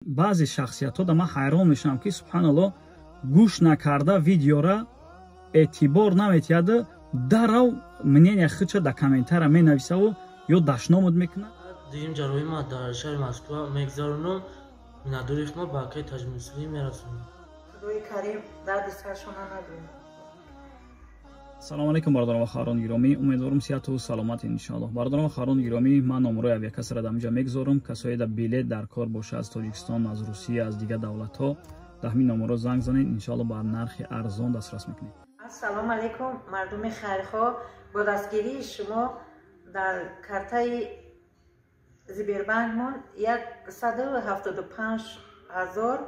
Баъзе шахсиятҳо да ман ҳайрон мешавам, ки субҳаналлоҳ, гӯш накарда видеора эътибор наметиҳаду дарав мнения худша дар комментария менависаву ё дашномуд мекунад. Дуюм ҷарроҳӣ ма дар шаҳри Москва мегзаронам, миннатдори мо ба акаи Таҷмуслим мерасонем. Худои Карим дарди саршона набинад. Салому алейкум, бародарон ва хоҳарони гиромӣ, умедворам сиҳату саломат, иншоаллоҳ. Бародарон ва хоҳарони гиромӣ, ман номерои авиакассаро дар инҷа мегузорам. Касое дар билет дар кор боша аз Тоҷикистон, аз Русия, аз дигар давлатҳо, дар ҳамин номеро занг занед, иншоаллоҳ ба нархи арзон дастрас мекунед. Ассалому алейкум, мардуми хайрхоҳ, бо дастгирии шумо дар картаи Сбербанкмон 175 000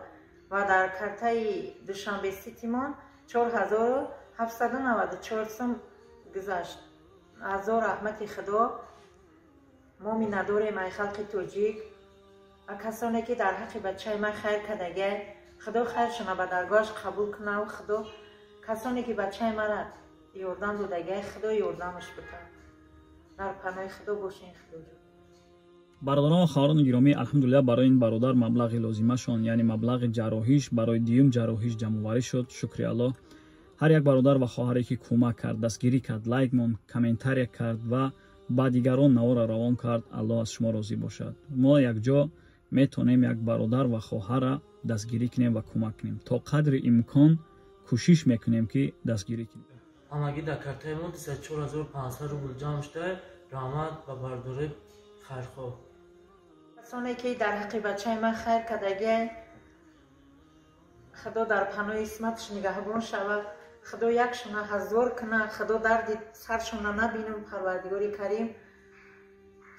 ва дар картаи Душанбе Ситимон 4794 сум гузашт. Ҳазор раҳмати Худо, мо миннатдорем ай халқи тоҷик ва касоне, ки дар ҳаққи бачаи ман хайр кардагай. Худо хайршона ба даргоҳаш қабул кунаву Худо касоне, ки бачаи мара ёрдам додагай, Худо ёрдамаш бикунад. Дар паноҳи Худо бошен, Худоҷон. Бародарон ва хоҳарони гиромӣ, алҳамдулилла, барои ин бародар маблағи лозимашон, яъне маблағи ҷарроҳиш, барои дуюм ҷарроҳиш ҷамъоварӣ шуд. Шукри Аллоҳ. Ҳар як бародар ва хоҳаре, ки кӯмак кард, дастгирӣ кард, лайк монд, комментария кард ва ба дигарон навора равон кард, Аллоҳ аз шумо розӣ бошад. Мо якҷо метавонем як бародар ва хоҳарра дастгирӣ кунем ва кӯмак кунем. То қадри имкон кӯшиш мекунем, ки дастгирӣ кунем. Ҳамагӣ дар картаи мо 24 500 рубл ҷамъ шуда. Раҳмат ба бародарои хайрхоҳ. Касоне, ки дар ҳаққи бачаи ман хайр кардагай, Худо дар паноҳи исматаш нигаҳбон шавад. Худо якшона ҳазор кунад, Худо дарди саршона набинам. Парвардигори Карим,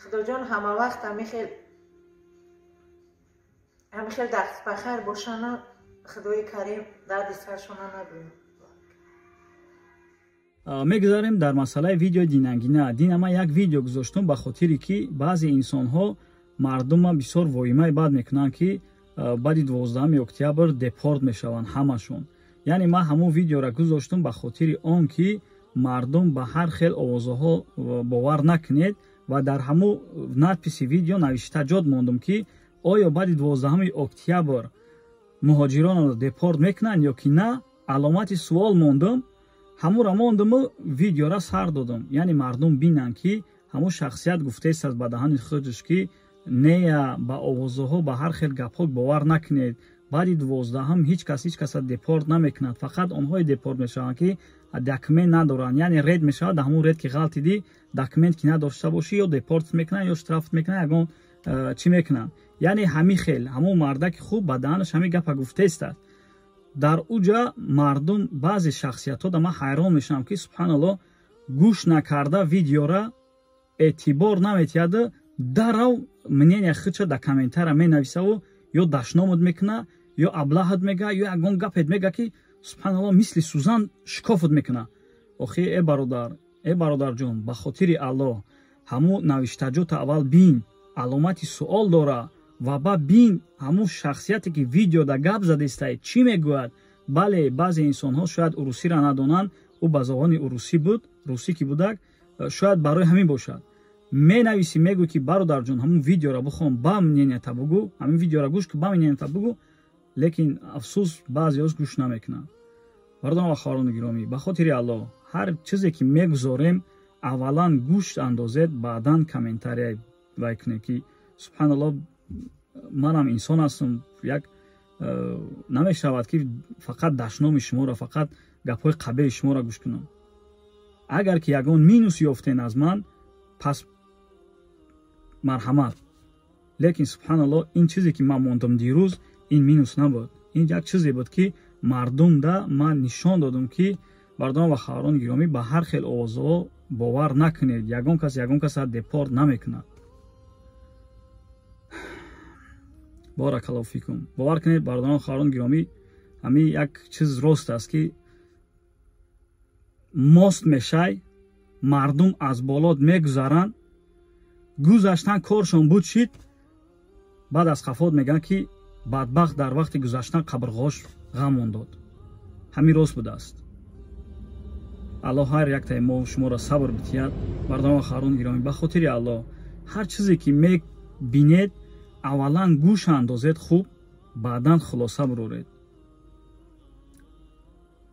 Худоҷон, ҳама вақт ҳамихел дастбахайр бошана. Худои Карим дарди саршона набинам. Мегузарем дар масъалаи видеои динангина. Дина ман як видео гузоштум, ба хотире ки баъзе инсонҳо мардума бисёр воимаи бад мекунанд, ки баъди 12 октябр депорт мешаванд ҳамашон. Яъне ман ҳамон видеоро гузоштум ба хотири он ки мардум ба ҳар хел овозаҳо бовар накунед, ва дар ҳамун надписи видео навиштаҷот мондум, ки оё баъди 12 октябр муҳоҷиронро депорт мекунанд ё ки на, аломати суол мондум. Ҳамура мондуму видеора сар додум, яъне мардум бинанд, ки ҳамун шахсият гуфтаест ба даҳани худаш, ки нея, ба овозаҳо, ба ҳар хел гапҳо бовар накунед, баъди 12-ҳам ҳеҷ кас ҳеҷ каса депорт намекунад, фақат онҳое депорт мешаванд, ки документ надоранд. Яъне рейд мешавад, дар ҳамун рейд ки ғалтидӣ, документ ки надошта бошӣ, ё депорт мекунанд, ё штраф мекунанд, ягон чӣ мекунанд. Яъне ҳамин хел ҳамон мардаки хуб ба даҳанаш ҳамин гапа гуфтаест. Дар уҷа мардум, баъзе шахсиятҳо да ман ҳайрон мешавам, ки субҳаналлоҳ, гӯш накарда видеора эътибор наметиҳаду дарав мнения худша дар комментария менависаву ё дашномуд мекунад, ё аблаҳат мега, ё ягон гапет мега, ки субҳаналлоҳ, мисли сӯзан шикофат мекунад. Охи, э бародар, э бародарҷон, ба хотири Аллоҳ, ҳамун навиштаҷота аввал бин, аломати суол дора, ва ба бин ҳамун шахсияте, ки видеода гап задестай, чӣ мегӯяд. Бале, баъзе инсонҳо шояд урусиро надонанд, ӯ ба забони урусӣ буд, русӣ ки будак, шояд барои ҳамин бошад. Менависӣ, мегӯй, ки бародарҷон, ҳамун видеоро бихон, ба мненията бугӯ, ҳамин видеоро гӯш ки, ба мненията бугӯ. Лекин афсӯс, баъзеҳош гӯш намекунанд. Бародарон ва хоҳарони гиромӣ, ба хотири Аллоҳ, ҳар чизе ки мегузорем, аввалан гӯш андозед, баъдан комментария вай кунед, ки субҳаналлоҳ, манам инсон ҳастам, як намешавад, ки фақат дашноми шуморо, фақат гапҳои қабеҳи шуморо гӯш кунам. Агар ки ягон минус ёфтен аз ман, пас марҳамат. Лекин субҳаналлоҳ, ин чизе, ки ман мондам дирӯз, ин минус набуд, ин як чизе буд, ки мардумда ман нишон додам, ки бародарон ва хоҳарони гиромӣ, ба ҳар хел овозҳо бовар накунед, ягон кас ягон каса депорт намекунад. Боракаллоҳу фикум. Бовар кунед, бародарон, хоҳарони гиромӣ, ҳамин як чиз рост аст, ки мост мешай, мардум аз болот мегузаранд, гузаштан коршон буд шид, баъд аз хафот мегӯянд, ки бадбахт дар вақти гузаштан қабрғош ғамон дод. Ҳамин рост будааст. Аллоҳ ҳар яктаи мо шуморо сабр битиҳад. Бародарон ва хоҳарони гиромӣ, ба хотири Аллоҳ, ҳар чизе ки мебинед, аввалан гӯш андозед хуб. Баъдан хулоса буроред.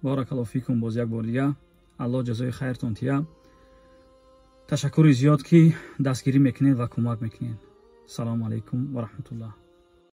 Баракалло фикум. Боз як бор дига Аллоҳ ҷазои хайртон тия. Ташаккури зиёд, ки дастгирӣ мекунед ва кӯмак мекунед. Салому алайкум ва раҳматуллоҳ.